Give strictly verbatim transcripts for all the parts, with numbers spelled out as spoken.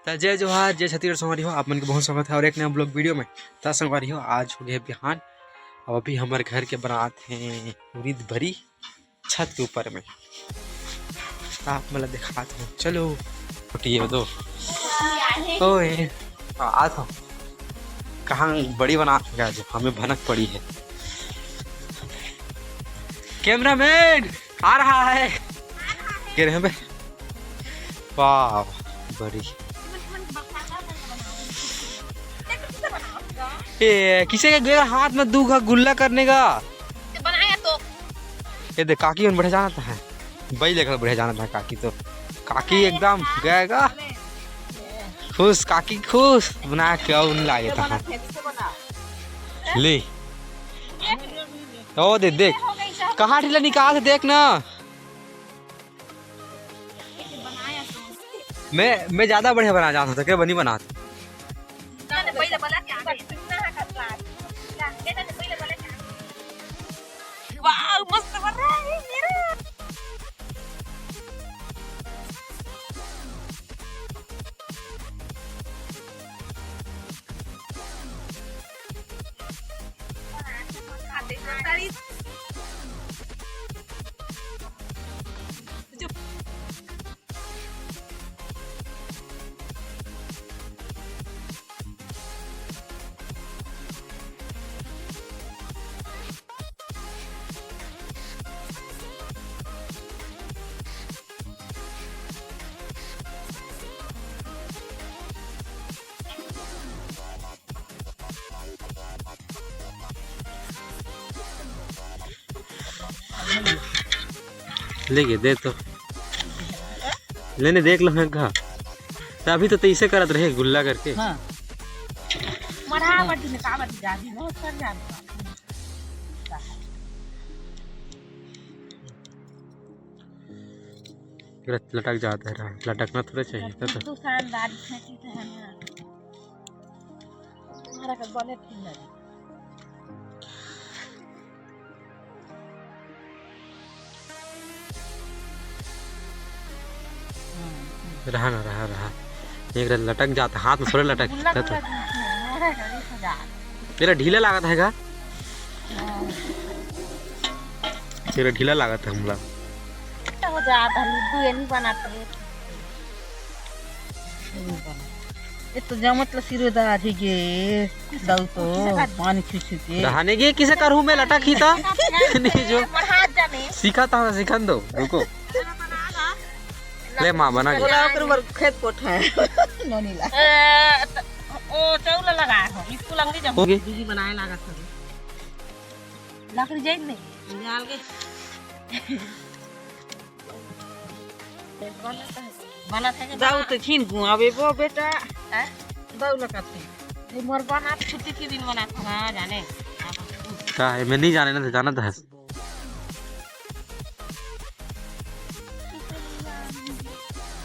त जय जोहार, जय छत्तीसगढ़ संगवारी हो, आप मन के बहुत स्वागत है और एक नया ब्लॉग वीडियो में। त संगवारी हो, आज हो गए बिहान, अब अभी हमर घर के बनात हैं उरीद बरी छत के ऊपर में। त आप मन ला दिखात हूँ, चलो। छोटी है दो। ओए, आ तो कहाँ बड़ी बनात है आज, हमें भनक पड़ी है। कैमरामैन आ रहा है। गिर हमें। वाह, बड़ी। ए, किसे के गया हाथ में दू घा गुल्ला करने का? बनाया तो। ये देख, काकी मन बढ़िया जानत है। बई लेकर बढ़िया जानत है काकी तो। काकी एकदम गएगा। खुश, काकी खुश। बना के अउ नहीं लागे था। ले। ओ दे, देख। कहाँ ढीला निकाल से देख ना। मैं, मैं ज्यादा बढ़िया बना जानत हों, के बनी बनात। वाह, मस्त बन रहा है मेरा। लेके दे तो। लेने देख लो, मैं कहा। त अभी तो तैसे करत रहे, गुल्ला करके। हाँ। मढ़ा बटी में का बटी जाती, बहुत कर जाती। लटक जाता है, लटकना थोड़ा चाहिए था तो। तू शानदार फेंकी थे ना। तुम्हारा का बने ठीक है। रहा ना, रहा, रहा। एक लटक जाता, हाथ में थोड़े लटक गुल्ला जाता। गुल्ला नहीं है, अरे, अरे, सजा। तेरा ढीला लागत है का? हाँ। तेरा ढीला लागत है हमला। तो हो जाता, लड्डू ये नहीं बनाते। ये तो जमत ल सिरोदा आधी गे, दऊ तो पानी छुई छुई के। रहने गे, किसे करहूँ मैं लटक ही ता? नहीं जो। बढ़ा जाने। सीखा था, सीखन दो, रुको। ले माँ, बना के। बोला ओकर बर खेत कोठा है। नोनी ला। ए, त-, ओ, चौला लगा हो, इसको लकड़ी जम। ओके। दीदी बनाए लागत हो। लकड़ी जाइन नहीं। जाल के। बनत है। बनत है कि दऊ तो छीन गु, अब एबो बेटा। हैं? दऊ लगत है। ये मोर बनत छुट्टी के दिन बनत है। हाँ, जाने। का है, मैं नहीं जाने ना, तो जाना था।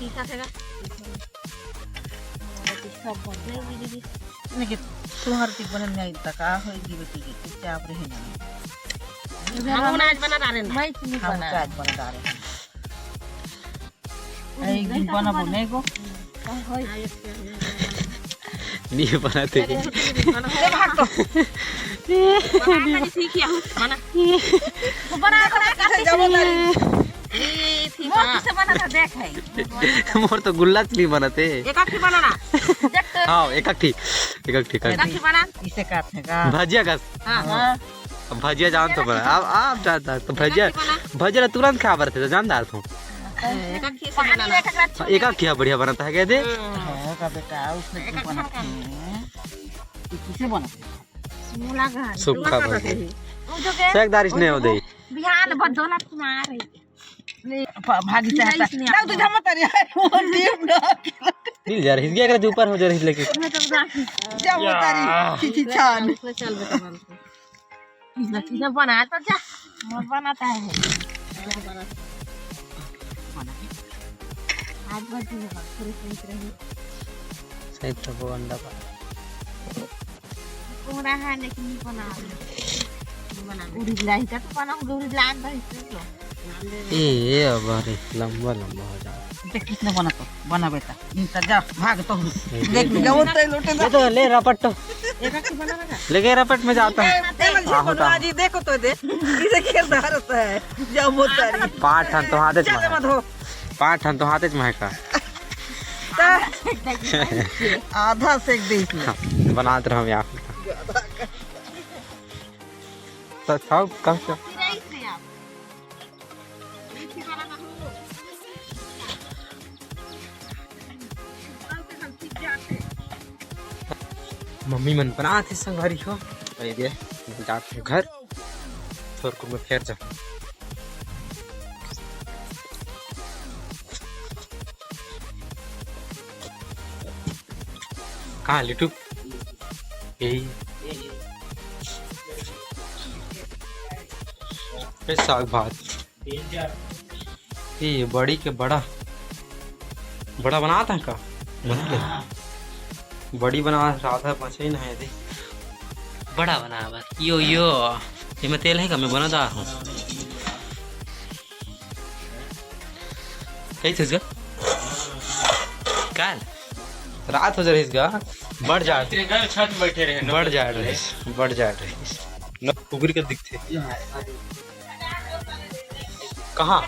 ठीक है, ठीक है। सब बन नहीं, दीदी। लेकिन तुहर ती बनन नहीं त का होई जी बेटी के, चुपचाप रहे ना। हम आज बना डाले ना। मैं चीनी हम बना। आज बना डाले। एक दिन बनाबो नहीं गो। का होई? नहीं बनाते। ले भाग तो। बना, बना, ठीक है, बना। बना, बना, कैसे जाबो तारी? ये ठीक मोर है। कैसे बना था, देख है। मोर तो गुल्ला चली बनत हे। एक आखी बना ना। देख तो। हाँ, एक आखी, एक आखी, एक आखी। एक आखी बना। इसे काट है का? भजिया का। हाँ। हाँ। अब भजिया जान तो बना। आप, आप जानता तो भजिया, एक आखी बना। भजिया ला तुरंत खा बरते, जानदार तो। एक आखी से बना ना। एक आखी बढ़िया बनता है, कह दे। हाँ, का बेटा, उसमें एक क्यों आखी बना बना। है? ये किसे बना? मुला घाट। सुक्खा मुला भर घाट दे। है। वो जो के सेकदार इसने हो दे। बिहान बदौलत कुमार है। ले, प-, भागी नहीं, चाहता। इसने ना, तू जमा तारी है, वो देव ना। दिल जा रही है, अगर ऊपर हो जा रही है, लेकिन। मैं तो उदास हूँ। जमा तारी, या। खींची छान। चल बेटा, बन। इसने, इसने बना तो जा। मोर बनाता है। आज भर दिन भर पूरे पूछ रही। सही तो वो अंडा पा। कोहरा है, लेकिन नहीं बना रही। नहीं बना रही। उड़ी लाइन का तो बना, उड़ी लाइन रही तो। ए, ए, अब अरे, लंबा लंबा हो जा। देख कितना बना तो, बना बेटा। इनका जा, भाग तो। देख, देख, जा, वो तो लोटे ये तो ले रपट तो। एक आंख से बना लगा। लेके रपट में जाता है। ए, ए, आहो, तो। जी, देखो तो दे। इसे खेल रहा रहता है। जा, वो तारी। पाँच ठन तो हाथे च चल, मार। मत हो। पाँच ठन तो हाथे च महका। तो आधा सेक दे इसमें। हाँ, बनात रहो यार। तो सब कम से मम्मी मन बनात हे संगवारी हो। अरे दे, जात हूँ घर, थोरकुन में फेर जा। कहाँ लिटू? यही। ए, साग भात। ए, बड़ी के बड़ा। बड़ा बनात हे का? बना ले। बड़ी बना, आधा बचे ही नहीं दे। बड़ा बना बस। यो, यो। एमे तेल हे का? मैं बना दा हूँ। कही थे इसका? काल? रात हो जा रही इसका। बढ़ जा। तेरे घर छत में बैठे रहे, बढ़ जा रही, बढ़ जा रही। न कुकुर के दिखते। कहाँ?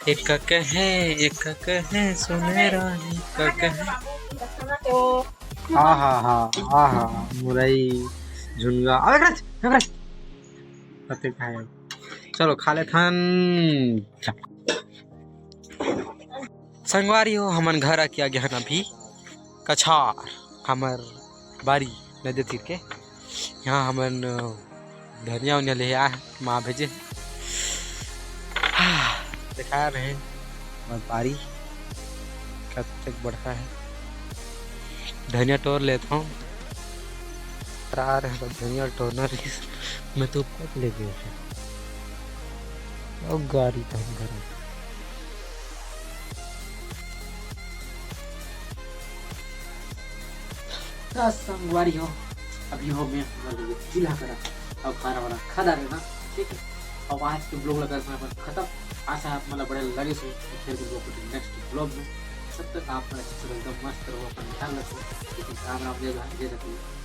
एक कहे, एक कहे, सुने रानी, का कहे। हाँ, हाँ, हाँ, हाँ, हाँ, मुरई, झुनगा। अब एक रच, एक रच। पत्ते खाए। चलो, खा ले थन। संगवारी हो, हमन घर आके आ गए हन अभी कछार, हमर बारी नदी तीर के। यहाँ हमन, अ, धनिया उनिया ले आए हन, माँ भेजे। देखा रहे हमर बारी कतेक बड़का हे। धनिया टोर लेत हूँ। आ रहे हैं, धनिया टोरना रहिस, मैं तो पक ले गए थे। अब गाड़ी तो हम घर में। त संगवारी हो, अभी हो मैं हमर चूल्हा करा अउ खाना वाना खा डारे ना, ठीक है। अउ आज के vlog ला करथन अपन खतम। आशा आप मन ला बढ़िया लगे हो, फिर मिलबो अपन next vlog में। तब तक आप मन अच्छे से एकदम मस्त रहो, अपन ध्यान रखो, ठीक है। राम राम, जय जोहार, जय छत्तीसगढ़।